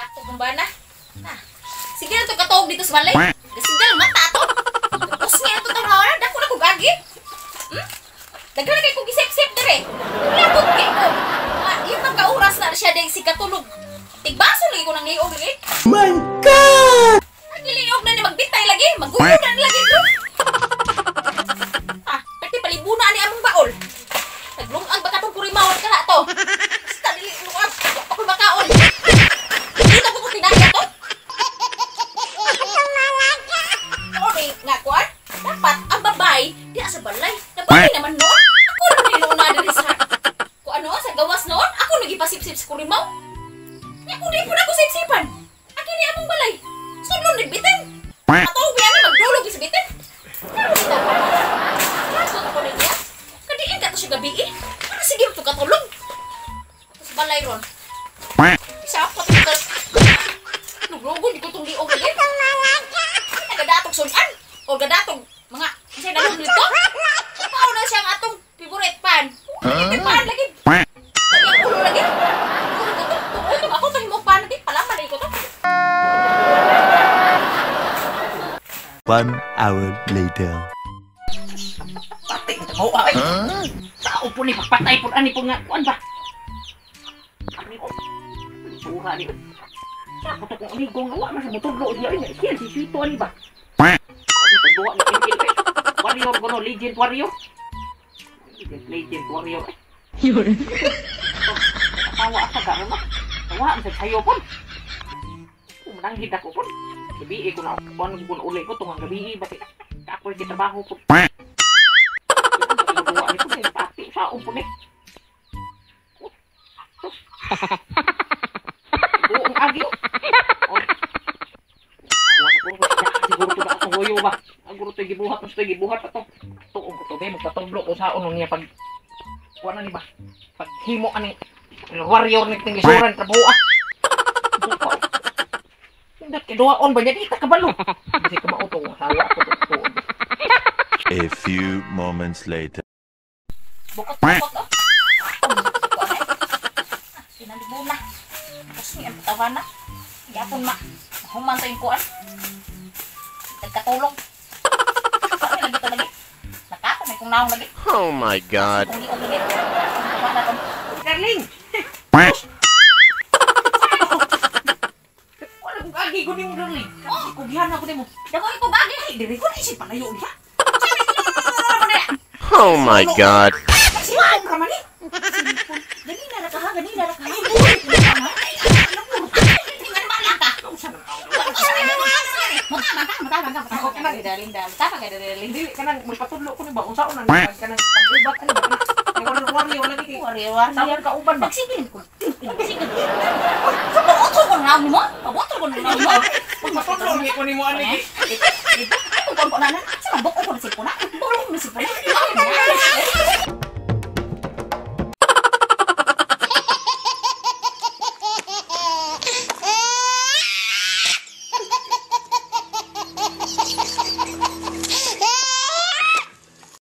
Ato kong bana. Na. Sige na to katuog dito sa balay. Gasigal mata ato. Tapos nga ato tawhanan, dako na kog agi. Hmm? Daghan na kay kog isip-sip dire. Wala ko kay ko. Mga 5 ka oras na siya dahil si katulog. Tigbaso lagi ko nang liog lagi. My God! Nagiliog na ni magbitay lagi, magulo na ni lagi ko. Ah, pwede palibuna ni among baol. Naglungag ba katong kurimawon ka na to? Basta dili luag, wa pa ko'y makaon. Dito ko tinaya to. Sorry, nga kuan. Dapat ang babay diya sa balay. Nabay naman noon. Ako na niluna diri sa kuan noon sa gawas noon. Ako nagipasipsip sa kurimaw. Nya ko di po na ko sipsipan. Aki ni among balay. Sunod nagbitin. Ato biya ni magdulog sa bitin. Karon kita pa. Kaso ko ni niya. Kadiin ka to siya gabi eh. Para sige to katulog. Ato sa balay ron. Isa ako to ka. Nuglugon di ko tong liog lagi. Nagadatog sudan o gadatog mga kasi dalom nito. Pao na siyang atong favorite pan. Huh? Pan lagi. Lagi ang ulo lagi. Utong ako to himog pan lagi palaman lagi ko to. 1 hour later. Pati mo ay. Sao po ni pagpatay po ani po nga kuan ba? Ani ko. Sura ni. Sa ko to kung amigo nga wa man sa motudlo diya ini. Siya si Sito ani ba? Duwa ni kil. Warrior ko no, legend warrior. Legend warrior. Yun. Tawa sa ka mo. Tawa sa sayo pon. Mananghid ako pon. Gabi ko na kuan ko uli ko tungang gabi ba kay ako kay trabaho ko. Duwa ni ko pati sa pon ni. Buong agi. Siguro to ba atong huyo ba? Siguro to gibuhat, gusto gibuhat ato. Tuong ko to be magpatudlo ko saon niya pag kuan ani ba? Pag himo ani warrior ni ting lisuran trabaho ah. Indot kay duwaon ba niya di ta kabalo. Kasi kamao to hawa ko to. A few moments later. Bukot-bukot oh. Pinalibuna. Tapos ni ang patawana. Yapon ma. Human to yung kuan. Nagkatulong. Saan lagi to lagi? Nakako may kung naong lagi. Oh my God. Kung liog lagi. Patawana to. Darling. Wala kong agi ko nimo darling. Oh, kugihan ako nimo. Dako ko gagi. Ay, diri ko na isip palayo niya. Oh my God. Siwan ka man ni. Ganina ra ka ha, ganina ra ka. Ay, Darling, dili kanang magpatudlo ko ni ba unsaon na ni kanang pag-ubat ani ba kana warrior lagi kay warrior sawon ka uban ba magsigil ko. Magsigil. Pabuto ko na nimo. Pabuto ko na nimo. Magpatudlo ni ko nimo ani. Ito ko na na. Sa mabok ko na sipon na. Bok ko na sipon na.